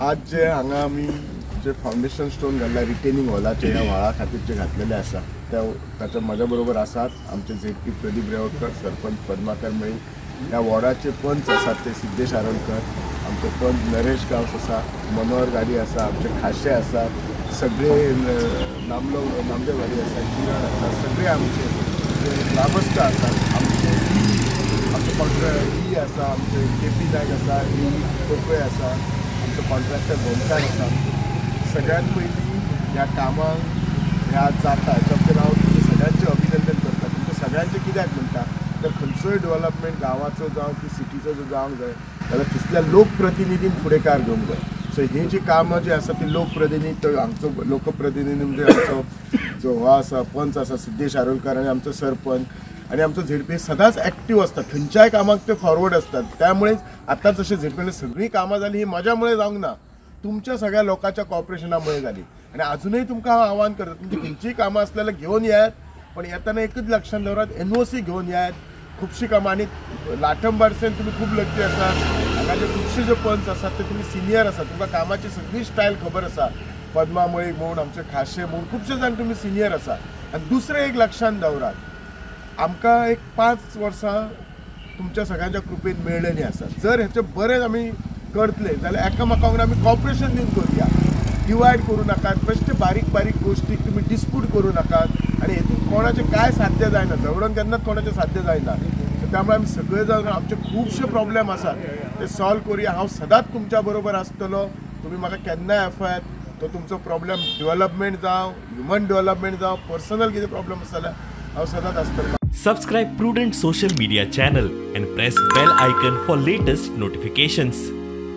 आज जे हांगा आमी जे फावंडेशन स्टोन घातला रिटेनिंग हॉलाचे ह्या व्हाळा खातीर जे घातलेले आसा त्या ताच्या म्हज्या बरोबर आसात आमचे झेडपी प्रदीप रेवडकर, सरपंच पद्माकर मळीक, ह्या वॉर्डाचे पंच आसात ते सिद्धेश आरोलकर, आमचे पंच नरेश गांवस आसा, मनोहर गाडी आसा, आमचे खाशे आसात सगळे, नामलो नामदेव गाडी आसा, किरण आसा, सगळे आमचे जे ग्रामस्थ आसात, आमचे आमचे कॉन्ट्रॅक्ट ई आसा, आमचे के पी नायक आसा, ई कोकळे आसा, आमचो कॉन्ट्रॅक्टर गोमकार आसा. सगळ्यात पयलीं ह्या कामाक ह्या जाता हेच्या खातीर हांव तुमचें सगळ्यांचें अभिनंदन करता. तुमचें सगळ्यांचें कित्याक म्हणटा तर खंयचोय डेवलपमेंट गांवाचो जावं की सिटीचो जो जावंक जाय जाल्यार तितल्या लोकप्रतिनिधीन फुडेकार घेवंक जाय. सो ही जी कामां जी आसा ती लोकप्रतिनिधी, तो हांगचो लोकप्रतिनिधी म्हणजे आमचो जो हो आसा पंच आसा सिद्धेश आरोलकर आनी आमचो सरपंच आनी आमचो झेडपी सदांच एक्टीव आसता, खंयच्याय कामाक ते फॉरवर्ड आसतात. त्यामुळेच आतां जशें झेडपीन सगळीं कामां जालीं ही म्हज्या मुळे जावंक ना, तुमच्या सगळ्या लोकांच्या कॉपरेशनामुळे जाली. आनी अजुनूय तुमकां हांव आव्हान करता, तुमची खंयचीय कामां आसली जाल्यार घेवन येयात, पण येतना एकूच लक्षांत दवरात एनओसी घेवन येयात. खुबशीं कामां आनी लाठंबारसेन तुमी खूब लक्की आसात, हांगाचे खुबशे जे पंच आसात ते तुमी सिनियर आसात, तुमकां कामाची सगळी स्टायल खबर आसा. पद्मा मळीक म्हूण, आमचे खाशे म्हूण, खुबशे जाण तुमी सिनियर आसा. आनी दुसरें एक लक्षांत दवरात, आमकां एक 5 वर्सां तुमच्या सगळ्यांच्या कृपेन मेळ्ळेली आसा. जर हेचें बरें आमी करतले जाल्यार एकामेका वांगडा आमी कॉपरेशन दिवन करुया, डिवायड करूं नाकात, बेश्टे बारीक बारीक गोश्टीक तुमी डिस्प्यूट करूं नाकात आनी हेतून कोणाचें कांय साध्य जायना, झगडोन केन्नाच कोणाचें साध्य जायना. सो त्यामुळे आमी सगळे जावन आमचे खुबशे प्रॉब्लेम आसात ते सॉल्व करुया. हांव सदांच तुमच्या बरोबर आसतलो, तुमी म्हाका केन्नाय आफयात, तो तुमचो प्रॉब्लेम डेवलपमेंट जावं, ह्युमन डेवलपमेंट जावं, पर्सनल कितें प्रॉब्लेम आसा जाल्यार हांव सदांच आसतलो. Subscribe Prudent Social Media channel and press bell icon for latest notifications.